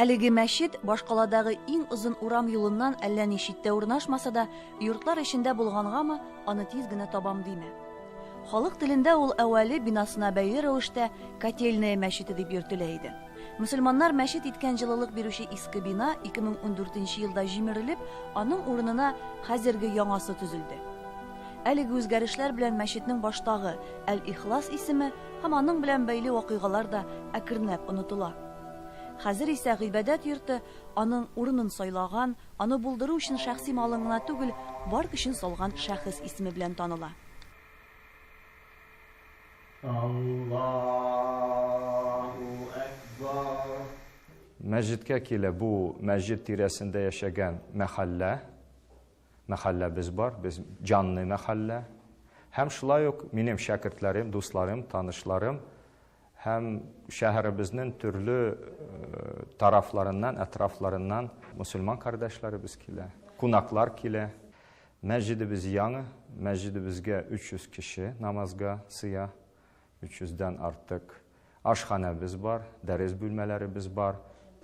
Әлеге мәчет башкаладагы иң озын урам юлыннан әллә ни читтә урнашмаса да, йортлар эчендә булгангамы, аны тиз генә табам димә. Халык телендә ул әүвәле бинасына бәйле рәвештә Котельная мәчете дип йөртелә иде. Мөселманнар мәчет иткән җылылык бирүче иске бина 2014 нче елда җимерелеп, аның урынына хәзерге яңасы төзелде. Әлеге үзгәрешләр белән мәчетнең баштагы Әл-Ихлас исеме һәм аның белән бәйле вакыйгалар да әкренләп онытыла. Хәзер исә гыйбадәт йорты аның урынын сайлаган, аны булдыру өчен шәхси малын гына түгел, бар көчен салган шәхес исеме белән таныла. Аллаһу әкбар. Мәсҗидкә килә бу мәсҗид тирәсендә яшәгән мәхәллә, мәхәлләбез бар, без җанны мәхәллә. Һәм шулай ук минем шәкертләрем, дусларым, танышларым һәм шәһәребезнең төрле тарафларыннан, әтрафларыннан мөселман кардәшләребез килә, кунаклар килә. Мәсҗидебез яңа, мәсҗидебезгә 300 кеше намазга сыя, 300 дән артык. Ашханәбез бар, дәрес бүлмәләребез бар.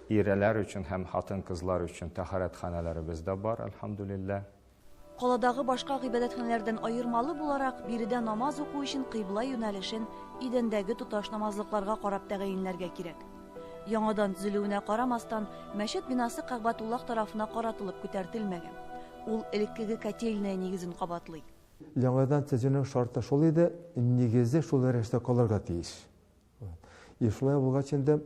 Ирәләр өчен һәм хатын-кызлар өчен тәһарәтханәләребез дә бар, әлхәмдүлилләһ. Каладагы башка гыйбадәтханәләрдән аермалы буларак, биредә намаз уку өчен кыйбла юнәлешен идәндәге тоташ намазлыкларга карап тәгаенләргә кирәк. Яңадан төзелүенә карамастан, мәчет бинасы Кәгъбәтуллаһ тарафына каратылып күтәртелмәгән. Ул элеккеге котельная нигезен кабатлый. Яңадан төзүнең шарты шул иде, нигезе шул рәвештә калырга тиеш. И шулай булгач инде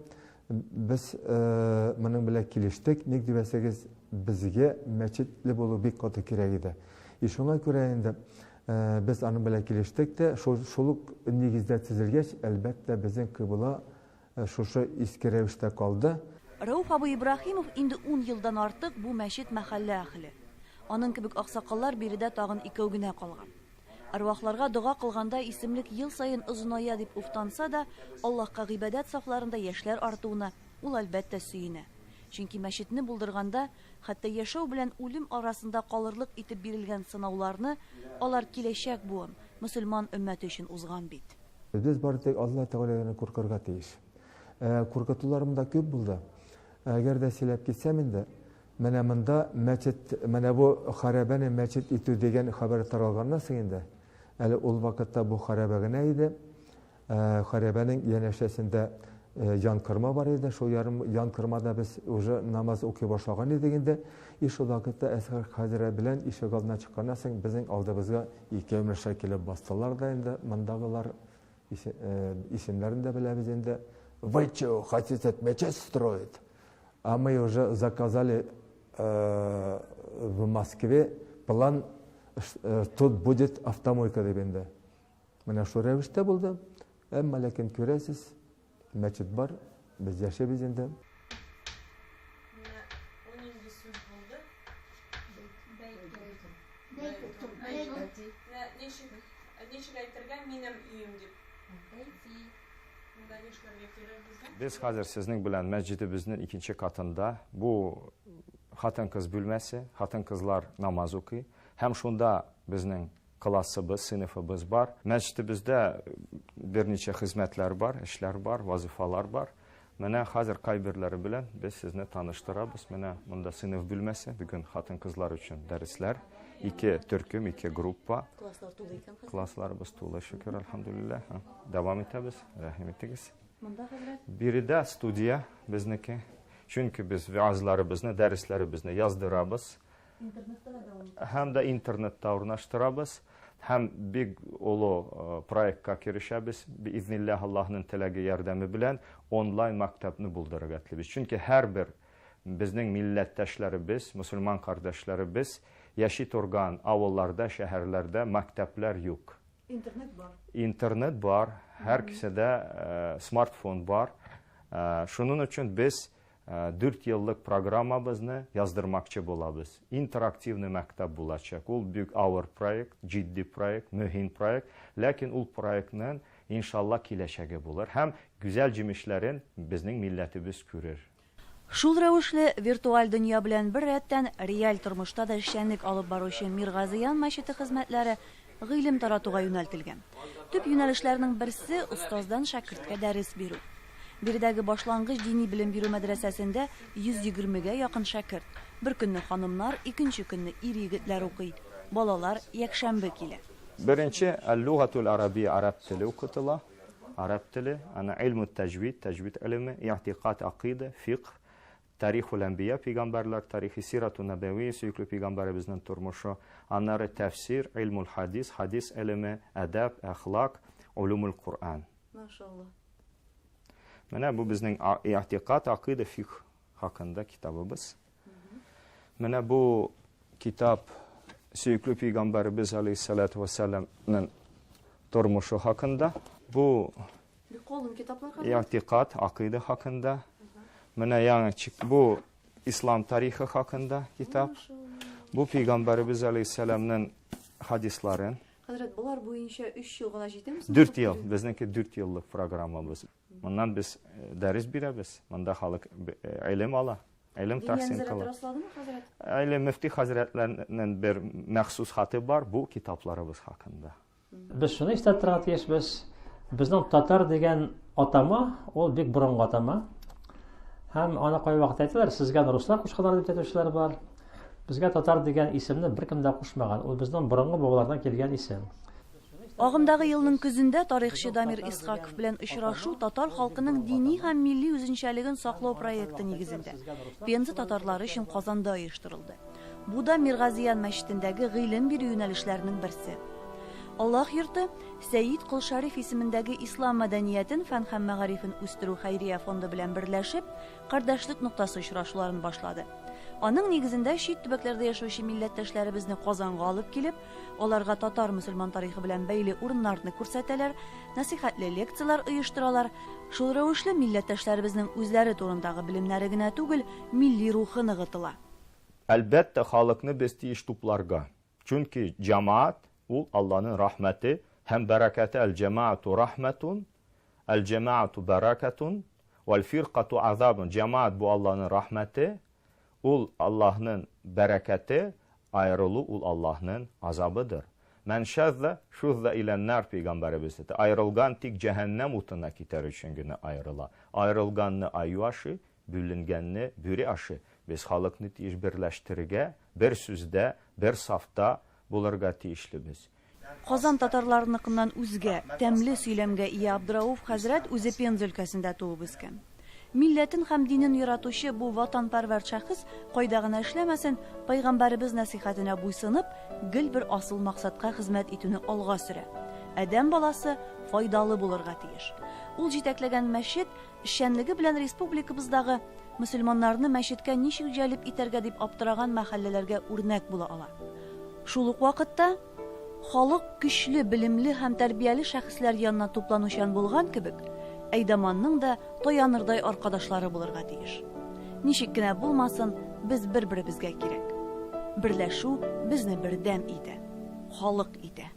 без моның белән килештек. Ник дибәсәгез, безгә мәчетле булу бик каты кирәк иде. И шуңа күрә инде без аның белән килештек тә, шул, шул ук нигездә төзелгәч, әлбәттә, безнең кыйбла шушы иске рәвештә калды. Рәүф абый Ибраһимов инде ун елдан артык бу мәчет-мәхәллә әһеле. Аның кебек аксакаллар биредә тагын икәү генә калган. Әрвахларга дога кылганда исемлек ел саен озыная дип уфтанса да, Аллаһка гыйбадәт сафларында яшьләр артуына ул, әлбәттә, сөенә. Чөнки мәчетне булдырганда, хәтта яшәү белән үлем арасында калырлык итеп бирелгән сынауларны алар киләчәк буын, мөселман өммәте өчен узган бит. Без бары тик Алла Тәгаләдән куркырга тиеш. Куркытулар монда күп булды. Әгәр дә сөйләп китсәм инде, Менә монда мәчет, менә бу хәрабәне мәчет итү дигән хәбәр таралганнан соң инде, әле ул вакытта бу хәрабә генә иде, хәрабәнең янәшәсендә янкорма бар иде, шул ярым янкормада без уже намаз укый башлаган идек инде. И шул вакытта Әсгар хәзрәт белән ишек алдына чыкканнан соң безнең алдыбызга икәү менә килеп бастылар да инде мондагылар, исемнәрен дә беләбез инде. Вы чё, хотите мечеть строить? А мы уже заказали в Москве план, тут будет автомойка дип инде. Менә шул рәвештә булды. Әмма ләкин күрәсез, мәчет бар, без яшибез инде. Менә бу нинди сүз булды? Менә ничек, ничек әйтергә минем өем дип? Бәйти. Без хәзер сезнең белән мәсҗидебезнең икенче катында. Бу хатын-кыз бүлмәсе, хатын-кызлар намаз укый. Һәм шунда безнең классыбыз, сыйныфыбыз бар. Мәсҗидебездә берничә хезмәтләр бар, эшләр бар, вазифалар бар. Менә хәзер кайберләре белән без сезне таныштырабыз. Менә монда сыйныф бүлмәсе, бүген хатын-кызлар өчен дәресләр. Ике төркем, ике группа. Класслар тулы икән хәзер. Классларыбыз тулы, шөкер, әлхәмдүлилләһ. Дәвам итәбез, рәхим итегез. Монда хәзрәт? Биредә студия безнеке. Чөнки без вәгазьләребезне, дәресләребезне яздырабыз. Интернетта да дәвам итә. Һәм дә интернетта урнаштырабыз. Һәм бик олы э, проектка керешәбез. Биизнилләһ, Аллаһның теләге ярдәме белән онлайн мәктәпне булдырырга телибез. Чөнки һәрбер безнең милләттәшләребез, мөселман кардәшләребез яши торган авылларда, шәһәрләрдә мәктәпләр юк. Интернет бар. Интернет бар, һәр кешедә э, смартфон бар. Э, шуның өчен без Дүрт еллык программабызны яздырмакчы булабыз. Интерактивный мәктәп булачак. Ул бик авыр проект, җитди проект, мөһим проект. Ләкин ул проектның, иншалла, киләчәге булыр һәм гүзәл җимешләрен безнең милләтебез күрер. Шул рәвешле, виртуаль дөнья белән беррәттән, реаль тормышта да эшчәнлек алып баручы Миргазыян мәчете хезмәтләре гыйлем таратуга юнәлтелгән. Төп юнәлешләрнең берсе, остаздан шәкерткә дәрес бирү. Биредәге башлангыч дини белем бирү мәдрәсәсендә 120 гә якын шәкерт. Бер көнне ханымнар, икенче көнне ир-егетләр укый. Балалар якшәмбе килә. Беренче, Әл-лугатул арабия, араб теле укытыла. Араб теле, аны илмут тәҗвид, тәҗвид гыйлеме, игътикад, акыйда, фикх, тарихул әнбия, пәйгамбәрләр тарихы, сирату нәбәвия, сөекле пәйгамбәребезнең тормышы, аннары тәфсир, илмул хадис, хадис гыйлеме, әдәп, әхлак, улумул Коръән. Машалла. Менә бу безнең игътикад, акыйда, фикх хакында китабыбыз. Менә бу китап сөекле пәйгамбәребез алейхиссалату вассаламның тормышы хакында. Бу Калын китаплар хәзер. Игътикад, акыйда хакында. Менә яңа чик бу ислам тарихы хакында китап. Бу пәйгамбәребез алейхиссаламның хадисларын. Хәзрәт, болар буенча 3 ел гына җитәме соң? 4 ел, безнеке 4 еллык программабыз. Моннан без э, дәрес бирәбез. Монда халык э, гыйлем ала. Гыйлем тәхсин кыла. Расладымы, хәзрәт? Әле мөфти хәзрәтләренең бер махсус хаты бар бу китапларыбыз хакында. Без шуны истә торырга тиешбез. Безнең татар дигән атама, ул бик борынгы атама. Һәм аны кайвакыт әйтәләр, сезгә руслар кушканнар дип әйтүчеләр бар. Безгә татар дигән исемне беркем дә кушмаган. Ул безнең борынгы бабалардан килгән исем. Агымдагы елның көзендә тарихчы Дамир Исхаков белән очрашу татар халкының дини һәм милли үзенчәлеген саклау проекты нигезендә Пенза татарлары өчен Казанда оештырылды. Бу да Миргазиян мәчетендәге гыйлем бирү юнәлешләренең берсе. Аллаһ йорты Сәид Кол Шәриф исемендәге Ислам мәдәниятен, фән һәм мәгарифен үстерү хәйрия фонды белән берләшеп, Кардәшлек ноктасы очрашуларын башлады. Аның нигезендә чит төбәкләрдә яшәүче милләттәшләребезне Казанга алып килеп, аларга татар-мөселман тарихы белән бәйле урыннарны күрсәтәләр, нәсыйхәтле лекцияләр оештыралар. Шул рәвешле милләттәшләребезнең үзләре турындагы белемнәре генә түгел, милли рухы ныгытыла. Әлбәттә, халыкны без тиеш тупларга. Чөнки җәмәгать ул Алланың рәхмәте һәм бәрәкәте Әл-җәмәгату рәхмәтун, әл-җәмәгату бәрәкәтун, вәл-фиркату азабун. Җәмәгать бу Алланың рәхмәте, ул Аллаһның бәрәкәте, аерылу ул Аллаһның азабыдыр. Мән шәззә, шуззә илән-нар пәйгамбәребез әйтә. Аерылган тик җәһәннәм утына китәр өчен генә аерыла. Аерылганны аю ашый, бүленгәнне бүре ашый. Без халыкны тиеш берләштерергә, бер сүздә, бер сафта булырга тиешлебез. Казан татарларыныкыннан үзгә, тәмле сөйләмгә ия Абдрауф хәзрәт үзе Пенза өлкәсендә туып үскән. Милләтен һәм динен яратучы бу ватанпәрвәр шәхес кайда гына эшләмәсен, пәйгамбәребез нәсыйхәтенә буйсынып, гел бер асыл максатка хезмәт итүне алга сөрә. Адәм баласы файдалы булырга тиеш. Ул җитәкләгән мәчет эшчәнлеге белән республикабыздагы мөселманнарны мәчеткә ничек җәлеп итәргә дип аптыраган мәхәлләләргә үрнәк була ала. Шул ук вакытта, халык көчле, белемле һәм тәрбияле шәхесләр янына тупланучан булган кебек, әйдаманның да таянырдай аркадашлары булырга тиеш. Ничек кенә булмасын, без бер-беребезгә кирәк. Берләшү безне бердәм итә, халык итә.